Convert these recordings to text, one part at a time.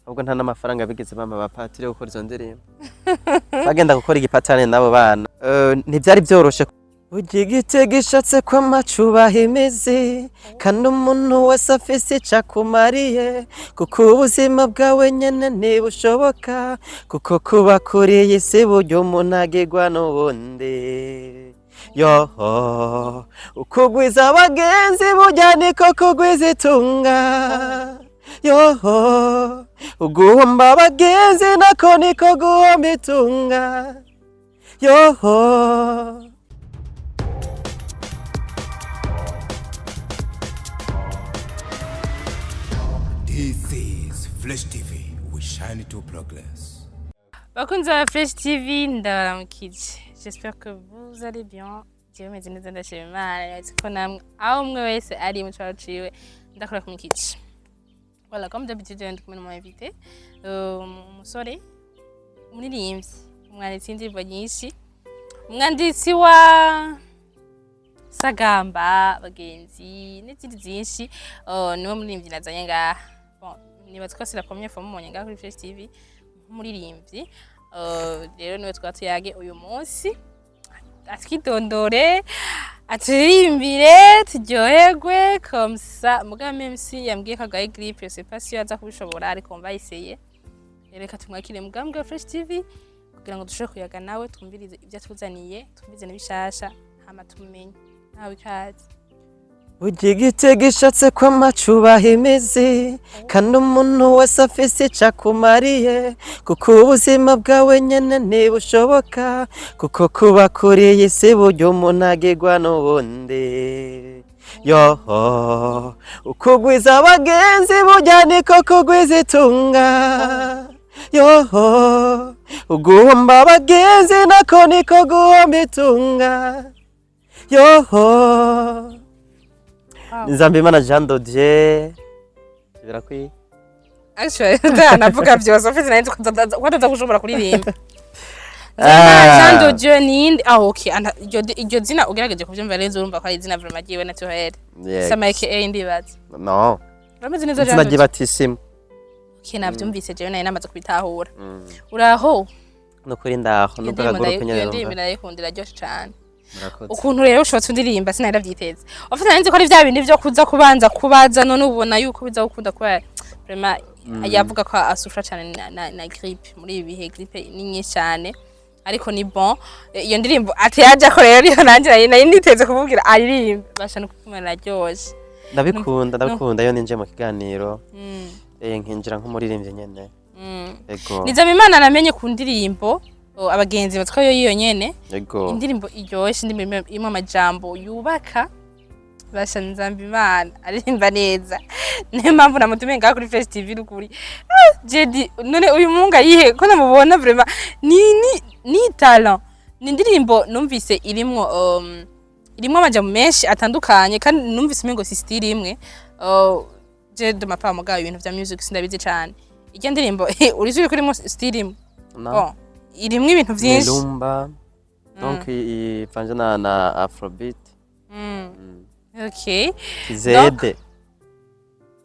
Ahubwo nta n'amafaranga bigeze bampa abapatiri yo gukora izo ndirimbo. Bagenda gukora igipatane n'abo bana. Ntivyari vyoroshe. Burya igiti gishatse kw'amacubaha imizi, kandi umuntu wese afise ico akumariye, kuko ubuzima bwawe nyene ntibushoboka, kuko kuba kuri iyi si burya umuntu agirwa n'ubundi. Yoho, ukugwiza abagenzi burya niko kugwiza itunga. Yoho, uguhomba abagenzi nako niko guhomba itunga. Yoho. This is Flash TV. We shine to progress. Bakunzi ba Fresh TV, ndabaramukije. J'espère que vous allez bien. Jewe meze neza, ndashima Imana. Nibaza ko namwe aho umwe wese ari mu caro ciwe ndakora kumukije. Voilà, comme d'habitude ndi kumwe n'umu invité, umusore umuririmbyi, umwanditsi w'indirimbo nyinshi, umwanditsi wa Sagamba, Bagenzi n'izindi zinshi. Niwe muririmbyi nazanye ngaha. Bon, nibaza ko c'est la première fois mubonye ngaha kuri Fresh TV nk'umuririmbyi. Rero niwe twaba tuyage uyu munsi, atwidondore, aturirimbire, turyoherwe comme ça. Mugabo même si yambwiye ko agwaye grippe, je sais pas si aza kubishobora, ariko mba essayer. Reka tumwakire mugambwe wa Fresh TV kugira ngo dushobore kuyaga nawe, twumvirize ibyo atuzaniye, twumvirize n'ibishasha, hama tumumenye. Nawe ikaze. Burya igiti gishatse kw'amacubaha imizi, kandi umuntu wese afise ico akumariye, kuko ubuzima bwawe nyene ntibushoboka, kuko kuba kuri iyi si burya umuntu agirwa n'ubundi. Yoho, ukugwiza abagenzi burya niko kugwiza itunga. Yoho, uguhomba abagenzi nako niko guhomba itunga. Yoho. Nzambimana Jean de Dieu, birakwiye. Actually, navuga byose ufite, nari nzi ko ataza gushobora kuririmba. Ah. Jean de Dieu ninde? Ah, okay. Iryo zina ugerageje kuvyumva neza urumva ko ari izina vraiment ryiwe naturel. Yeah. Sama aka ndibaza. No. Urameze neza, Izina Jean de Dieu? ry'ibatisimu. Okay, navyumvise, jewe nari namaze kubitahura. Uraho? Nukuri ndaho. Iyo nubwo ndirimbo akagurupe nyene iyo ndirimbo numva. ndayikunda, iraryoshe cane. Murakoze. Ukuntu rero ushobotse undirimba sinari ndavyiteze. Ufite, nari nzi ko ari vya bindi vyo kuza kubanza kubaza, none ubona yuko biza gukunda, kubera vraiment yavuga ko asufra cane na grippe. Muri ibi bihe grippe ni nyinshi cane, ariko ni bon. Iyo ndirimbo ati yaje ko rero iyo nanje nari niteze kumubwira aririmbe, basha no kumva araryoshe. Ndabikunda, ndabikunda iyo ninjiye mu kiganiro, nkinjira nk'umuririmbyi nyene. Ego. Nizamimana namenye ku ndirimbo, oh, Abagenzi batwa yo yiyo nyene. Ego. Indirimbo iryoshe, indirimbo irimo amajambo yubaka. Basha, Nzambimana aririmba neza, niyo mpamvu namutumiye ngaha kuri Fresh TV. N'ukuri, ah, Jedi, none uyu munga yihe ko namubona? Vraiment ni talent. Ni indirimbo numvise irimwo amajambo menshi atandukanye, kandi numvise umengo si style imwe. Je de ma part, mugabo ibintu vya music sindabizi cane. Iryo ndirimbo uri ko irimo style imwe? No. Bon, irimwo ibintu Ni vyinshi. Rumba, donc ivanje na afrobeat. Zede.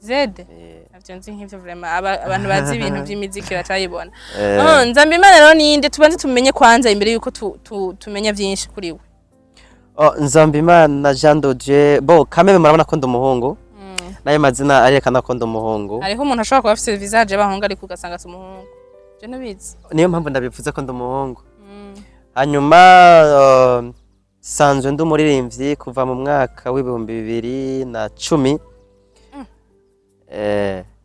Zede. Navyo nzi nk'ivyo vraiment abantu bazi ibintu vy'imiziki batayibona. Eh. Oh, Nzambimana rero ninde? Tubanze tumenye kwanza imbere yuko tumenya vyinshi kuri we. Oh, Nzambimana Jean de Dieu, bon, kameme murabona ko ndi umuhungu, n'ayo mazina arerekana ko ndi umuhungu. Hariho umuntu ashobora kuba afise visage y'abahungu ariko ugasanga si umuhungu. Je ntubizi. Niyo mpamvu ndabivuze ko ndi umuhungu. Hanyuma sanzwe ndi umuririmbyi kuva mu mwaka w'2010.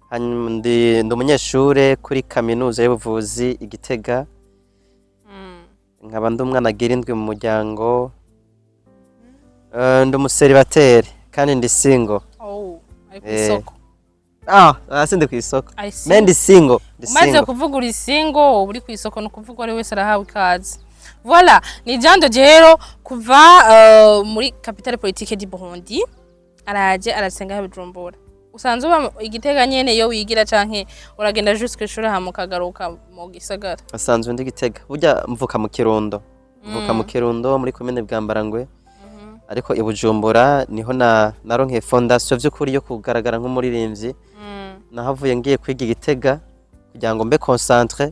Hanyuma ndi umunyeshure kuri kaminuza y'ubuvuzi i Gitega, nkaba ndi umwana agira indwi mu muryango. Ndi umuseribateri kandi ndi single. Oh, ari ku Eh. isoko. Ah, sindi kw'isoko. Ari Me single. ndi single, ndi Umaze single. kuvuga uri single, uba uri ku isoko, ni ukuvuga uwo ari wese arahawe ikaze. Voilà, ni Jean de Dieu rero kuva muri capitale politique du Burundi, araje arasenga Bujumbura. Usanzwe uba i Gitega nyene iyo wigira, canke uragenda jusque ishuri hama ukagaruka mu gisagara? Asanzwe ndi Gitega. Burya mvuka mu Kirundo. Mvuka mu Kirundo muri komine Bwambarangwe. Ariko i Bujumbura niho na naronkeye fondation vy'ukuri yo kugaragara nk'umuririmbyi. Nahavuye ngiye kwiga i Gitega. kugira ngo mbe concentré.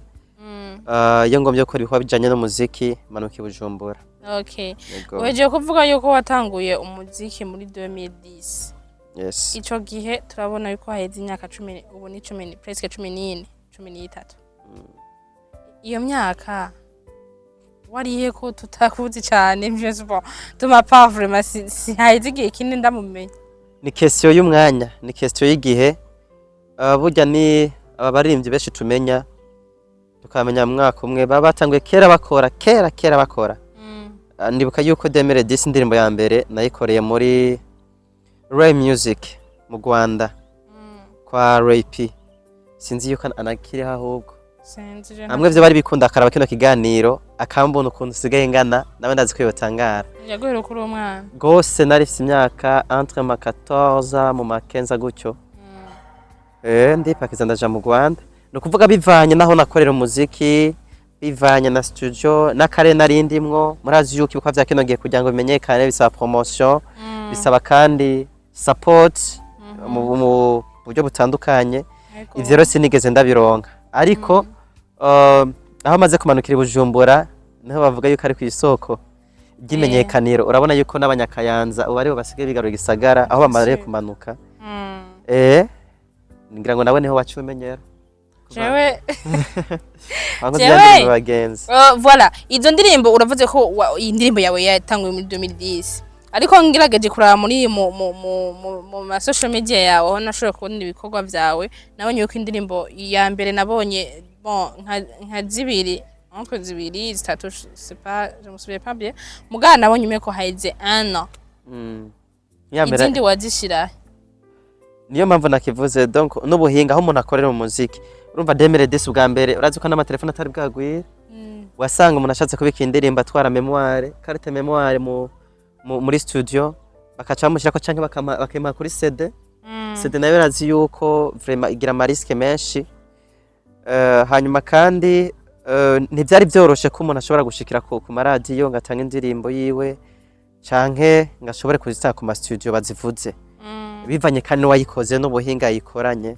Iyo ngombye gukora ibikorwa bijanye n'umuziki, manuka i Bujumbura. Yego. Uhejeje kuvuga yuko watanguye umuziki muri 2010. Yes. Ico gihe turabona yuko haheze imyaka 10, ubu ni 10, presque 14, 13. Iyo myaka warihe ko tutakuzi cane? Bien, bon, de ma part, vraiment si haheze igihe kinini ndamumenya. Ni question y'umwanya, ni question y'igihe. Burya ni aba baririmbyi benshi tumenya, tukamenya mu mwaka umwe, baba batanguye kera, bakora kera kera bakora. Ndibuka yuko 2010 indirimbo ya mbere nayikoreye muri Ray Music mu Rwanda kwa Ray P. Sinzi yuko anakiriho ahubwo. Sinzi je. Hamwe vyo bari bikunda akaraba kino kiganiro, akambona ukuntu usigaye ngana, nawe ndazi ko yotangara. Yaguhera kuri uwo mwana. Gose, nari mfise imyaka entre ma 14 mu ma 15 gutyo. Ndipakiza ndaja mu Rwanda. Ni ukuvuga bivanye naho nakorera umuziki, bivanye na studio n'akarere nari ndimwo. Murazi yuko ibikorwa vya kino gihe kugira ngo bimenyekane bisaba promotion, bisaba kandi support mu buryo butandukanye. Ivyo rero sinigeze ndabironka, ariko aho maze kumanukira i Bujumbura niho bavuga yuko ari ku isoko ry'imenyekaniro. Urabona yuko n'abanyakayanza ubu aribo basigaye bigarura igisagara aho bamariye kumanuka. Ngira ngo nawe niho waciye umenyera. Jewe Wankoze Jewe! indirimbo bagenzi. Voilà, izo ndirimbo uravuze ko iyi ndirimbo yawe yatanguye muri 2010, ariko ngerageje kuraba muri mu ma social media yawe aho nashoboye kubona ibikorwa vyawe, nabonye yuko indirimbo ya mbere nabonye, bon, nka zibiri, entre zibiri zitatu, je sais pas, je me souviens pas bien, mugabo nabonye umwe ko haheze un an. Ya mbere. Izindi wazishira? Niyo mpamvu nakivuze, donc n'ubuhinga aho umuntu akorera umuziki. Urumva 2010 ubwa mbere, urazi ko n'amatelefone atari bwagwire. Wasanga umuntu ashatse kubika indirimbo atwara mémoire, carte mémoire muri studio, bakaca bamushyirako canke bakayimuha kuri CD. CD nayo urazi yuko vraiment igira ama risques menshi. Hanyuma kandi ntivyari vyoroshe ko umuntu ashobora gushikira ku maradiyo ngo atange indirimbo yiwe canke ngo ashobore kuzitanga ku ma studio bazivuze, bivanye kandi n'uwayikoze n'ubuhinga yayikoranye.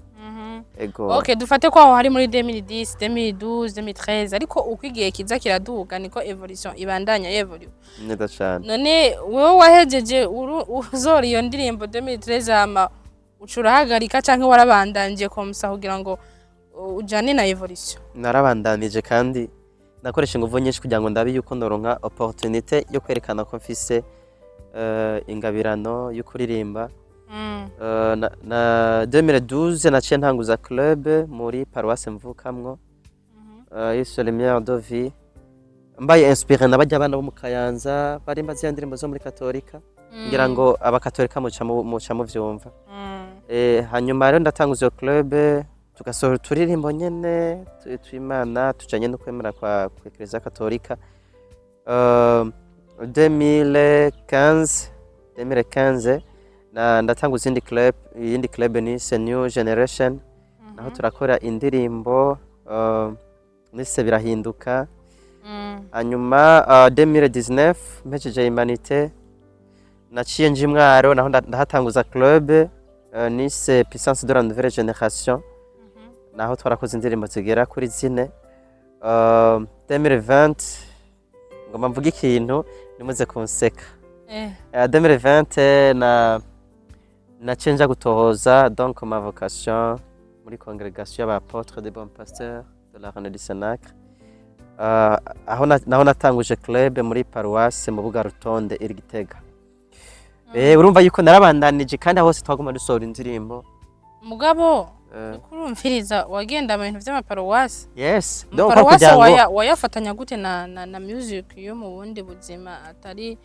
Ego. Okay, dufate ko aho hari muri 2010, 2012, 2013, ariko uko igihe kiza kiraduga niko évolution ibandanya évolue. Neza cane. None wewe wahejeje uzora iyo ndirimbo 2013, hama uca urahagarika canke warabandanje comme ça kugira ngo ujane na évolution? Narabandanije kandi nakoresha inguvu nyinshi kugira ngo ndabe yuko noronka opportunité yo kwerekana ko mfise ingabirano yo kuririmba. Na 2012 naciye ntanguza club muri paroisse mvukamwo, yiswe Lumière de Vie, mbaye inspiré na barya bana bo mu Kayanza barimba ziriya ndirimbo zo muri Katolika. Ngira ngo abakatolika muca muvyumva. Hanyuma rero ndatanguza iyo club, tugasohora uturirimbo nyene tw'Imana tujanye no kwemera kwa Eklezia Katolika. 2015 na ndatanguza iyindi club, iyindi club nise New Generation, naho turakora indirimbo nise Birahinduka. Hanyuma 2019 mpejeje humanité, naciye nje Mwaro, naho ndahatanguza club nise Puissance de la Nouvelle Génération, naho twarakoze indirimbo zigera kuri zine. 2020, ngomba mvuge ikintu nimuze kunseka. 2020 na naciye nja gutohoza donc ma vocation muri congrégation y'aba apôtres de bon pasteur de la Reine du Cenacle, aho naho natanguje club muri paroisse mu Buga Rutonde iri Gitega. Urumva yuko narabandanije kandi aho hose twaguma dusohora indirimbo. Mugabo uriko urumviriza, wagenda mu bintu vy'amaparuwasi? Yes, donc Amaparuwasi kugira ngo wayafatanya gute na music yo mu bundi buzima atari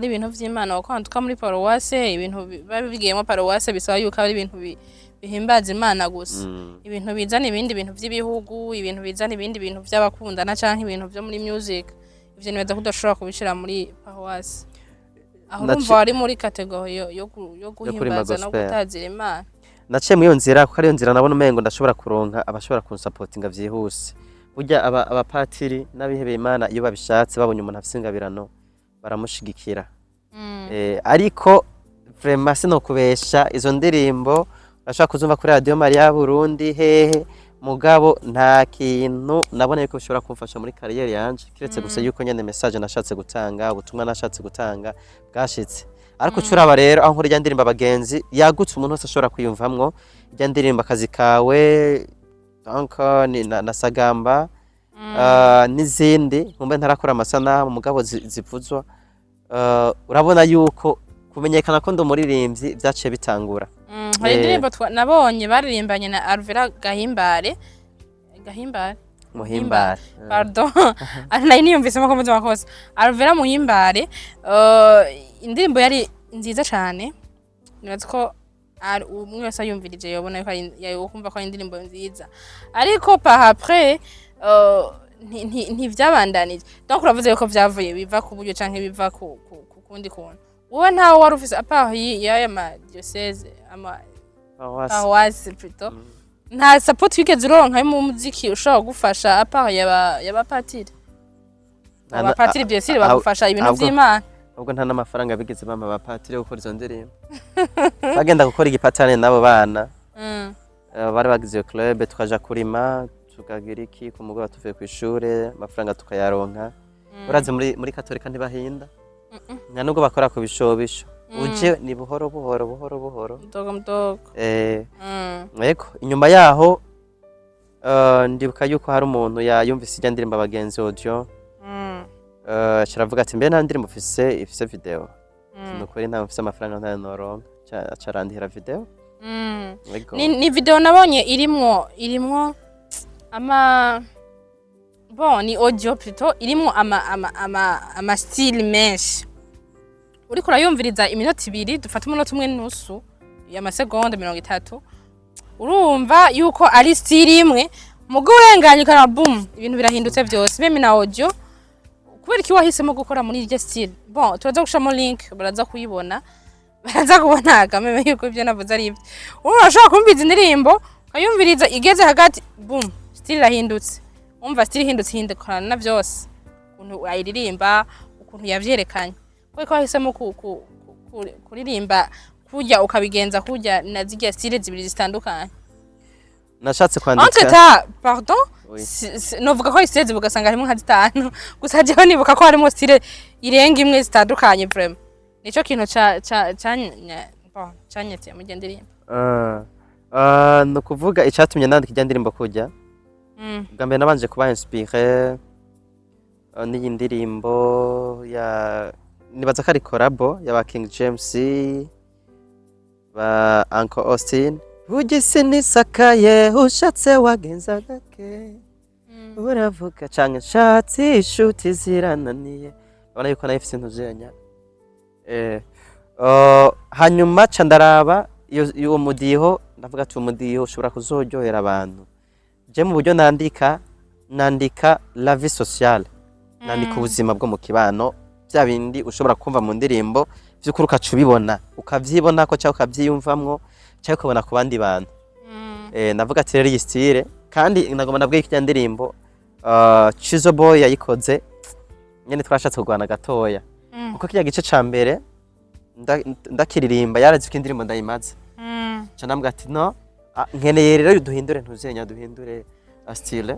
ibintu vy'Imana? Kuko tuka muri paruwase ibintu biba bigiyemo paruwase bisaba yuko ari ibintu bihimbaza Imana gusa. Ibintu bizana ibindi bintu vy'ibihugu, ibintu bizana ibindi bintu vy'abakundana canke ibintu vyo muri music, ivyo nibaza ko udashobora kubishira muri paruwase. Aho urumva wari muri catégorie yo kuririmba guhimbaza no gospel. gutazira Imana. Naciye muri iyo nzira kuko ariyo nzira nabona umengo ndashobora kuronka abashobora kunsapotinga vyihuse. Burya abapatiri n'abihebeye Imana iyo babishatse, babonye umuntu afise ingabirano, baramushigikira. Ariko vraiment sinokubesha, izo ndirimbo urashobora kuzumva kuri Radio Maria Burundi hehe. Mugabo nta kintu nabona yuko bishobora kumfasha muri carrière yanje, kiretse gusa yuko nyene message nashatse gutanga, ubutumwa nashatse gutanga bwashitse. Ariko curaba rero aho nkora irya ndirimbo "Abagenzi" yagutse, umuntu wese ashobora kwiyumvamwo irya ndirimbo "Akazi kawe", donc ni na "Sagamba", n'izindi nkumbe ntarakora amasanamu mugabo zivuzwa. Urabona yuko kumenyekana ko ndi umuririmbyi vyaciye bitangura. Hari indirimbo nabonye baririmbanye na Alvera Gahimbare, Gahimbare. Muhimbare. Pardon, nari niyumvisemo ko mvuze amakosa. Alvera Muhimbare, indirimbo yari nziza cane. Nibaza ko umwe wese ayumvirije yobona yuko yokumva ko ari indirimbo nziza, ariko par après ntivyabandanije. Donc uravuze yuko vyavuye biva ku buryo canke biva ku kundi kuntu. Wowe ntawe wari ufise à part y'aya ma diocèse, ama Paroisse. Paroisse plutôt. Nta support wigeze uronka yo mu muziki ushobora kugufasha à part y'abapatiri? Abapatiri bien sûr bagufasha ibintu vy'Imana. Ahubwo nta n'amafaranga bigeze bampa abapatiri yo gukora izo ndirimbo. Bagenda gukora igipatane n'abo bana. Bari bagize iyo club, tukaja kurima, tukagira iki, ku mugoroba tuvuye kw'ishure amafaranga tukayaronka. Urazi muri katolika ntibahinda, nta nubwo bakora ku bishobisho, uje ni buhoro buhoro buhoro buhoro. Mdogo mdogo. Yego, inyuma yaho ndibuka yuko hari umuntu yayumvise irya ndirimbo "Abagenzi" audio, caravuga ati: "Mbe nta ndirimbo ufise ifise video?" Nukuri nta mfise, amafaranga ntayo noronka. Aca arandihira video. Yego. Ni video nabonye irimwo ama, bon, ni audio plutôt, irimwo ama style menshi. Uriko urayumviriza iminota 2, dufata umunota umwe n'unusu y'amasegonda 30, urumva yuko ari style imwe. Mugo urenganye ukana boum, ibintu birahindutse vyose, même na audio. Kubera iki wahisemo gukora muri iryo style? Bon, turaza gushiramo link, baraza kuyibona, baraza kubona kameme yuko ibyo navuze ari ibyo. Urumva urashobora kumviriza indirimbo, ukayumviriza, igeze hagati, boum, style irahindutse. Umva style ihindutse, ihindukana na vyose, ukuntu ayiririmba, ukuntu yavyerekanye. Kubera ko wahisemo kuririmba kurya, ukabigenza kurya na zirya style zibiri zitandukanye? Nashatse kwandika Entre temps, pardon. Oui. Novuga ko style ugasanga harimo nka zitanu gusa. Jewe nibuka ko harimo style irenga imwe zitandukanye. Vraiment nico kintu ca ca canya, bon, canyeteye mu ndirimbo. Ni ukuvuga icatumye nandika irya ndirimbo kurya, bwa mbere nabanje kuba inspiré n'iyi ndirimbo ya, nibaza ko ari collabo y'aba King James, ba Uncle Austin: "Burya isi nisakaye, ushatse wagenza gake, uravuga canke nshatse inshuti zirananiye." Urabona yuko nayo ifise intuzenya. Hanyuma ca ndaraba uwo mudiho, ndavuga ati umudiho ushobora kuzoryohera abantu. Je mu buryo nandika, nandika la vie sociale, nandika ubuzima bwo mu kibano, bya bindi ushobora kumva mu ndirimbo vy'ukuri ukaca ubibona, ukavyibonako cyangwa ukavyiyumvamwo cyangwa ukabona ku bandi bantu. Ndavuga ati rero iyi style, kandi nagomba nabwiye kirya ndirimbo Chizo Boy yayikoze nyene twashatse kurwana gatoya, kuko kirya gice ca mbere ndakiririmba yarazi ko indirimbo ndayimaze. Ca ndambwira ati: "No, nkeneye rero duhindure ntuzenya, duhindure style,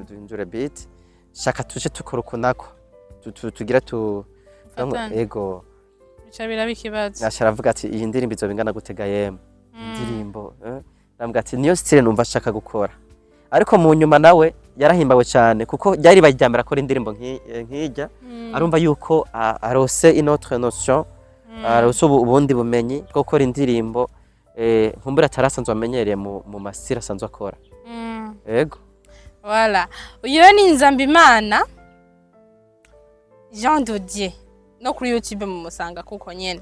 duhindure beat, shaka tuje tukora uku nako tugira tu." Fatane. Ego. Bica biraba ikibazo. Aca aravuga ati: "Iyi ndirimbo izoba ingana gute ga yemwe indirimbo?" Ndambwira ati niyo style numva ashaka gukora. Ariko mu nyuma nawe yarahimbawe cyane, kuko ryari irya mbere akora indirimbo nk'ijya, arumva yuko arose une autre notion, arose ubundi bumenyi bwo gukora indirimbo, nkumbura atarasanzwe amenyereye mu ma style asanzwe akora. Ego. Voilà. Uyu ni Nzambimana Jean de Dieu, no kuri YouTube mumusanga kuko nyene.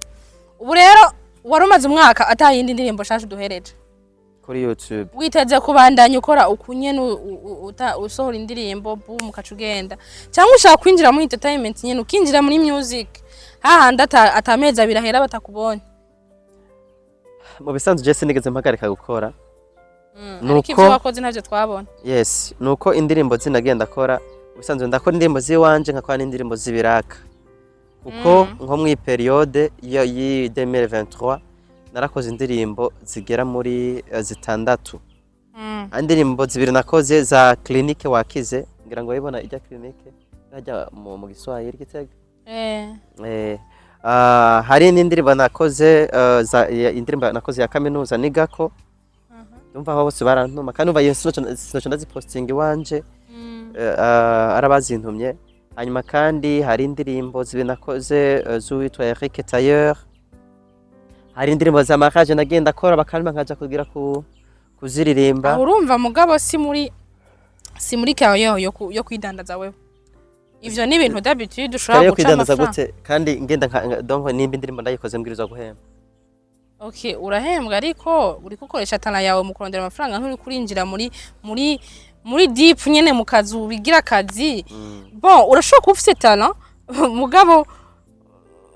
Ubu rero wari umaze umwaka atayindi ndirimbo shasha duhereje kuri YouTube. Witeze kubandanya ukora uku nyene, usohora indirimbo, boom, ukaca ugenda, cyangwa ushaka kwinjira muri entertainment nyene, ukinjira muri music hahandi atamezi 2 ahera batakubonye? Mu bisanzwe je sinigeze mpagarika gukora. Ariko ivyo wakoze ntavyo twabona. Yes, nuko indirimbo zinagenda akora, ubusanzwe ndakora indirimbo z'iwanje, nkakora n'indirimbo z'ibiraka, kuko nko muri période ya 2023 narakoze indirimbo zigera muri zitandatu. Indirimbo zibiri nakoze za clinique wakize, ngira ngo wibona ijya clinique hajya mu Giswahili Gitega. Hari n'indirimbo nakoze indirimbo nakoze ya kaminuza nigako. Ndumva aho bose barantuma, kandi umva iyo sinoco ndazipostinga iwanje. Arabazintumye. Hanyuma kandi hari indirimbo zibiri nakoze z'uwitwa Eric Taylor. Hari indirimbo za mariage nagenda akora, bakampa nkaja kugira kuziririmba. Aho urumva, mugabo si muri carrière yo kwidandaza wewe, ivyo ni ibintu d'habitude ushobora Kare yo guca kwidandaza amafaranga. gute kandi ngenda donc nimba indirimbo ndayikoze mbwirizwa guhemba? Okay, urahembwa, ariko uriko ukoresha talent yawe mu kurondera amafaranga, nturi kurinjira muri deep nyene mu kazi ubigira akazi. Bon, urashobora kuba ufise talent, mugabo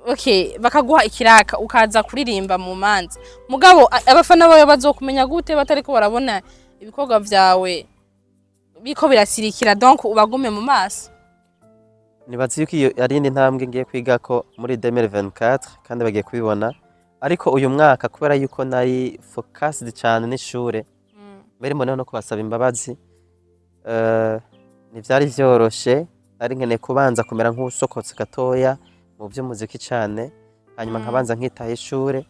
okay, bakaguha ikiraka ukaza kuririmba mu manza, mugabo abafana bawe bazokumenya gute batariko barabona ibikorwa vyawe biko birasirikira? Donc ubagume mu maso. Nibaza yuko iyo ari indi ntambwe ngiye kwigako muri 2024, kandi bagiye kubibona. Ariko uyu mwaka, kubera yuko nari focused cyane n'ishure, mbere mboneho no kubasaba imbabazi, ntivyari vyoroshe. Nari nkeneye kubanza kumera nk'uwusokotse gatoya mu vy'umuziki cane, hanyuma nkabanza nkitaho ishure,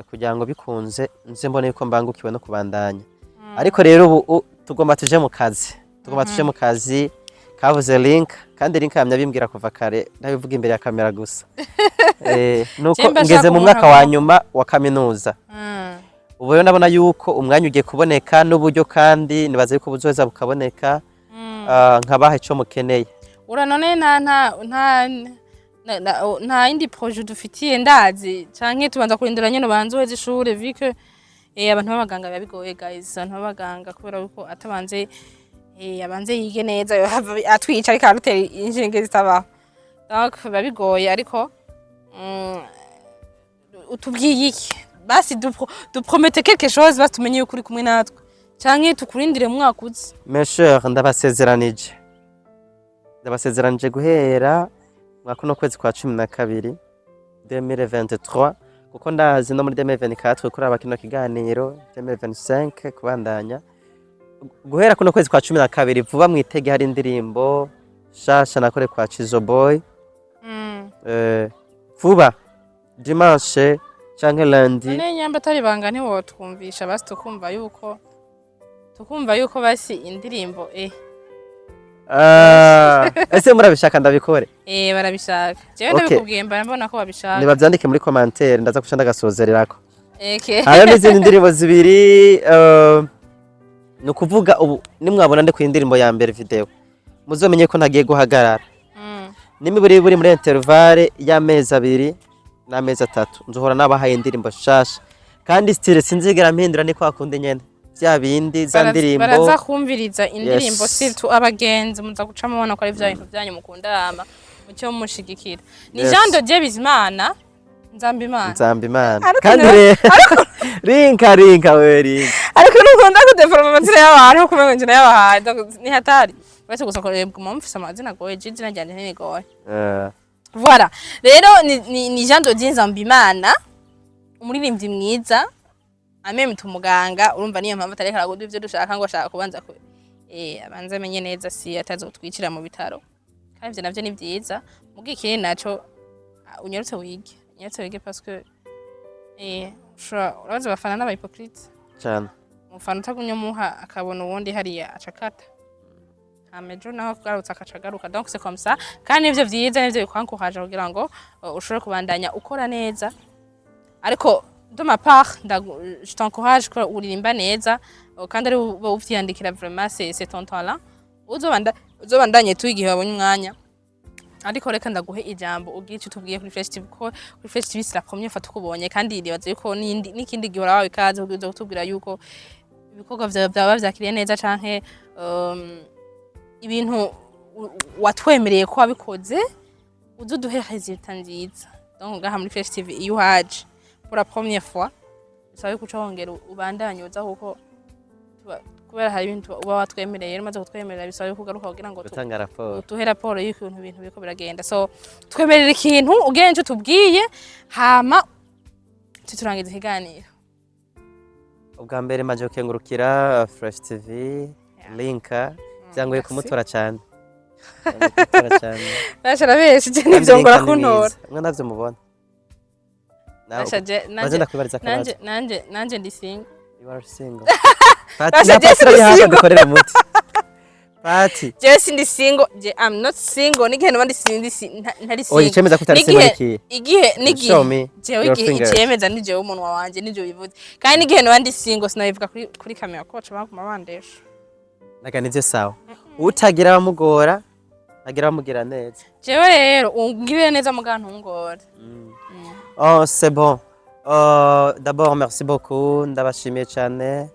kugira ngo bikunze nze mbone yuko mbangukiwe no kubandanya. Ariko rero ubu tugomba tuje mu kazi, tugomba tuje mu kazi kavuze link, kandi link yamye abimbwira kuva kare, ntabivuga imbere ya kamera gusa. Nuko Je mba ngeze nshaka mu umuntu mwaka wa nyuma wa kaminuza. Ubu rero ndabona yuko umwanya ugiye kuboneka n'uburyo, kandi nibaza yuko buzoheza bukaboneka, nkabaha ico mukeneye. Ura none nta yindi projet dufitiye, ndazi, canke tubanza kurindira nyene ubanze uheze ishure, vu que abantu b'abaganga biba bigoye, guys, abantu b'abaganga, kubera yuko atabanze abanze yige neza yohava atwica ariko arutera inshinge zitabaho. Donc biba bigoye, ariko utubwiye iki basi? Dupromete quelque chose basi, tumenye yuko uri kumwe natwe, canke tukurindire mu mwaka uza. Mes chers, ndabasezeranije guhera mwa kuno kwezi kwa 12 2023, kuko ndazi no muri 2024 kuraba kino kiganiro, 2025 kubandanya. Guhera kuno kwezi kwa 12 vuba, mwitege hari indirimbo shasha nakore kwa Chizo Boy. Vuba dimanche canke lundi. None nyamba atari banga, ntiwotwumvisha basi, tukumva yuko basi indirimbo Ah, ese murabishaka ndabikore? Barabishaka, jewe ndabikubwiye, mba mbona ko babishaka. Nibavyandike muri commentaire, ndaza kuca ndagasozererako. Hariho n'izindi ndirimbo zibiri, ni ukuvuga ubu nimwabona ndi ku indirimbo ya mbere video, muzomenye ko ntagiye guhagarara. Nimiburi buri muri intervalle y'amezi 2 n'amezi 3 nzohora nabahaye indirimbo shasha, kandi style sinzigera mpindura, ni kwa kundi nyene, vya bindi za ndirimbo. Baraza kumviriza indirimbo. Yes. Surtout abagenzi, muza guca mubona ko ari vya bintu vyanyu mukunda, hama mucyo mumushigikira. Ni Jean de Dieu Bizimana Nzambimana. Nzambimana. Ariko Kandi rinka rinka we rinka. Ariko nukunda kudeforma amazina y'abantu, kumengo njye nayabahaye. Donc ni hatari uretse gusa ko guma mufise amazina agoye, je izina ryanje ntirigoye. Voilà, rero ni Jean de Dieu Nzambimana, umuririmbyi mwiza ameme umuganga. Urumva niyo mpamvu atareka aragudu ivyo dushaka, ngo ashaka kubanza ku abanze amenye neza si atazotwicira mu bitaro. Kandi ivyo navyo ni vyiza muga ikindi naco, unyarutse wige, unyarutse wige, parce que ushobora, urabaza abafana n'aba hypocrite. Cyane. Umufana utagumye umuha akabona uwundi hariya acakata, hama ejo naho agarutse akaca agaruka. Donc c'est comme ça, kandi nivyo vyiza, nivyo bikwankuhaje kugira ngo ushobore kubandanya ukora neza. Ariko de ma part je t'encourage ko uririmba neza, kandi ari uba uvyiyandikira. Vraiment c'est ton talent, uzobandanye tu igihe wabonye umwanya. Ariko reka ndaguhe ijambo ubwire icyo utubwiye kuri Fresh TV, ko kuri Fresh TV c'est la première fois tukubonye, kandi nibaza yuko n'ikindi gihe urabawe ikaze kugira uze kutubwira yuko ibikorwa vyawe byaba vyakiriye neza, canke ibintu watwemereye ko wabikoze, uze uduhe résultat nziza. Donc ngaha muri Fresh TV iyo uhaje pour la première fois, bisaba yuko uca wongera ubandanye uza, kuko kubera hari ibintu uba watwemereye. Rero umaze kutwemerera, bisaba yuko ugaruka kugira ngo Gutanga raporo. Uduhe raporo y'ukuntu ibintu biriko biragenda. So twemerera ikintu ugenje utubwiye, hama tuturangiza ikiganiro. Ubwa mbere maje gukengurukira Fresh TV. Linka byangoye Merci. kumutora cyane. Byangoye kumutora cyane. Basha, arabeshe, je Kandi nivyo ngora Linka ni kuntora. mwiza. Mwe navyo mubona. Nawe Basha, je maze nanje ndakwibariza akabazo. nanje ndi single. You are single. Pati Basha, na je Pati sindi ari hafi single. dukorera umuti. Pati. Je sindi single, je I'm not single. N'igihe noba ndi sindi ntari Oya, single. icemeza ko utari single N'igihe ni ikihe? igihe n'igihe Show me jewe your igihe fingers. icemeza ni jewe, umunwa wanje nivyo bivuze. Kandi n'igihe noba ndi single sinabivuga kuri kamera ko baca baguma bandesha. Naga nivyo, sawa. Utagira abamugora, agira abamugira neza. Jewe rero ungirire neza muga ntungore. Oh, c'est bon. D'abord, merci beaucoup. Ndabashimiye cyane.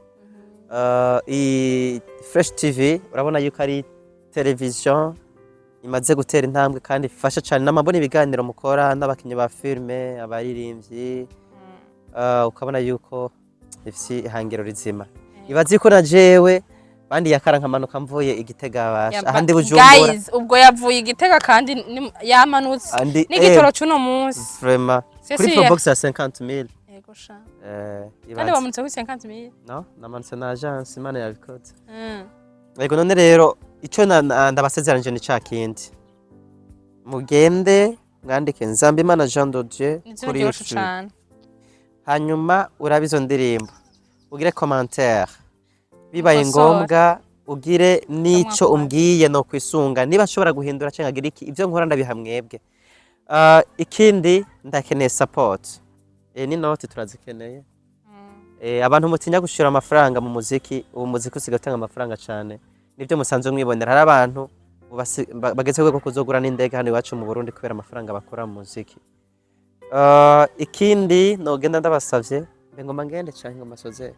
I Fresh TV, urabona yuko ari television imaze gutera intambwe kandi ifasha cyane. Namabona ibiganiro mukora n'abakinnyi ba filme, abaririmbyi, ukabona yuko ifise ihangiro rizima. Ibaze ko na jewe bandi yakara nkamanuka mvuye Igitega, basha ahandi Bujumbura. Guys, ubwo yavuye Igitega kandi yamanutse Andi n'igitoro c'uno munsi. Vraiment. C'est Kuri sûr. Probox ya 50 000. Yego sha. Eh, Kandi ibaze. wamanutse kuri 50 000? No, namanutse na agence, Imana yabikoze. Yego, none rero icyo ndabasezeranyije ni ca kindi. Mugende mwandike Nzambimana Jean de Dieu Nivyo kuri biryoshe YouTube. cane. Hanyuma urabe izo ndirimbo. Ugire commentaire. Bibaye Ukosore. ngombwa ugire n'ico Ukamwakura. umbwiye no kwisunga, niba nshobora guhindura cyangwa nkagira iki, ibyo nkora ndabiha mwebwe. Ikindi ndakeneye support. Ni noti turazikeneye. Abantu mutinya gushira amafaranga mu muziki, ubu muziki usigaye utanga amafaranga cyane. Nibyo musanzwe mwibonera, hari abantu bageze ku rwego kuzogura n'indege hano iwacu mu Burundi kubera amafaranga bakura mu muziki. Ikindi nogenda ndabasavye, mbe ngoma ngende canke ngoma sozere?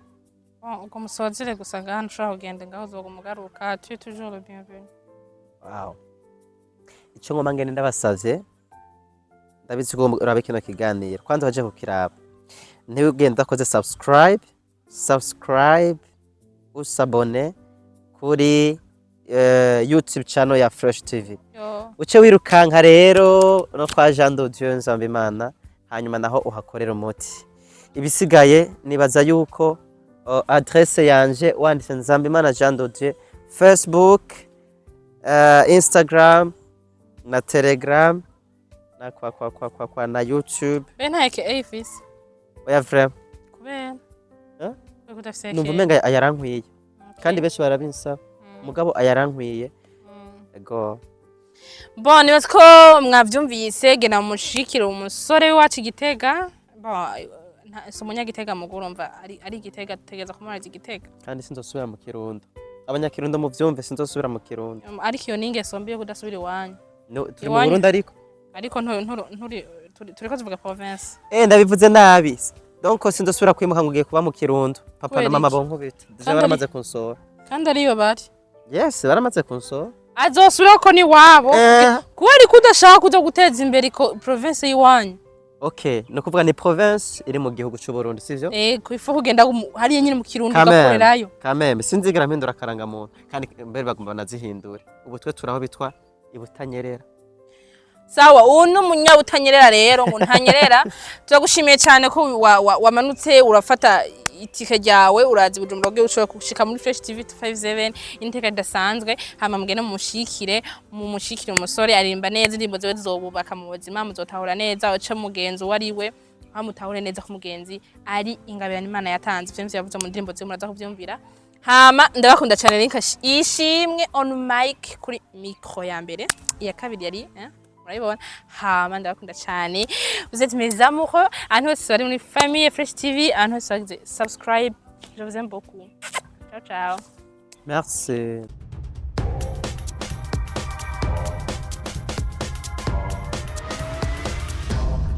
Bon, ubwo musozere gusa, ngaha ntushobora kugenda, ngaho uzoguma ugaruka, tu es toujours le bienvenu. Wow. Ico ngoma ngende ndabasavye, ndabizi ko urabe kino kiganiro kwanza waje kukiraba, ntiwigende udakoze subscribe, usabone kuri YouTube channel ya Fresh TV. Yo. Uce wirukanka rero no kwa Jean de Dieu Nzambimana, hanyuma naho uhakorera umuti. Ibisigaye nibaza yuko adresse yanje wanditse Nzambimana Jean de Dieu, Facebook, Instagram na Telegram na kwa kwa kwa kwa, kwa na YouTube. Be nta aka ifise? Oya, vraiment. Kubera? Eh? Kubera udafise Numva aka? umenga ayarankwiye. Kandi benshi barabinsaba, mugabo ayarankwiye. Ego. Bon, nibaza ko mwavyumvise, genda mushikire umusore wacu Igitega. Bon, si umunyagitega muguru, urumva ari Igitega, tutegereza kumubariza Igitega. Kandi sinzosubira mu Kirundo. Abanyakirundo muvyumve, sinzosubira mu Kirundo. Ariko iyo ni ingeso mbi yo kudasubira iwanyu. No, turi mu Iwanyu. Burundi ariko. Ariko turiko tuvuga province. Eh, ndabivuze nabi. Donc sinzosubira kwimuka ngo ugiye kuba mu Kirundo. Papa Kubera na mama iki? bonkubita. Deja Kandi baramaze kunsohora. Kandi ariyo bari. Yes, baramaze kunsohora. Azosubira ko ni wabo. Eh. Kubera ko udashaka kuja guteza imbere province y'iwanyu. Okay, ni ukuvuga ni province iri mu gihugu c'u Burundi, sivyo? Ego, ifu kugenda hariya nyine mu Kirundo Kameme. ugakorerayo. Kameme, sinzigera mpindura akarangamuntu. Kandi mbere bagomba banazihindure. Ubu twe turaho bitwa Ibutanyerera. Sawa, ubu ni umunyabutanyerera rero, ngo ntanyerera. Turagushimiye cyane ko wamanutse urafata itike ryawe uraza i Bujumbura kugira ushobore gushika muri Fresh TV 257, inteka ridasanzwe. Hama mugende mumushikire umusore aririmba neza, indirimbo ziwe zizobubaka mu buzima, muzotahura neza uce mugenzi uwo ari we, aho mutahure neza ko umugenzi ari ingabirano Imana yatanze. Ivyo nivyo yavuze mu ndirimbo ziwe, muraza kuvyumvira. Hama ndabakunda cyane. Link ishimwe on mic, kuri micro ya mbere, iya kabiri yari murabibona. Hama ndabakunda cyane, vous êtes mes amoureux. Ahantu hose bari muri famille Fresh TV, ahantu hose bagize subscribe, je vous aime beaucoup, ciao ciao. Merci.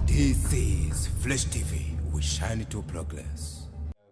This is Flash TV. We shine to progress.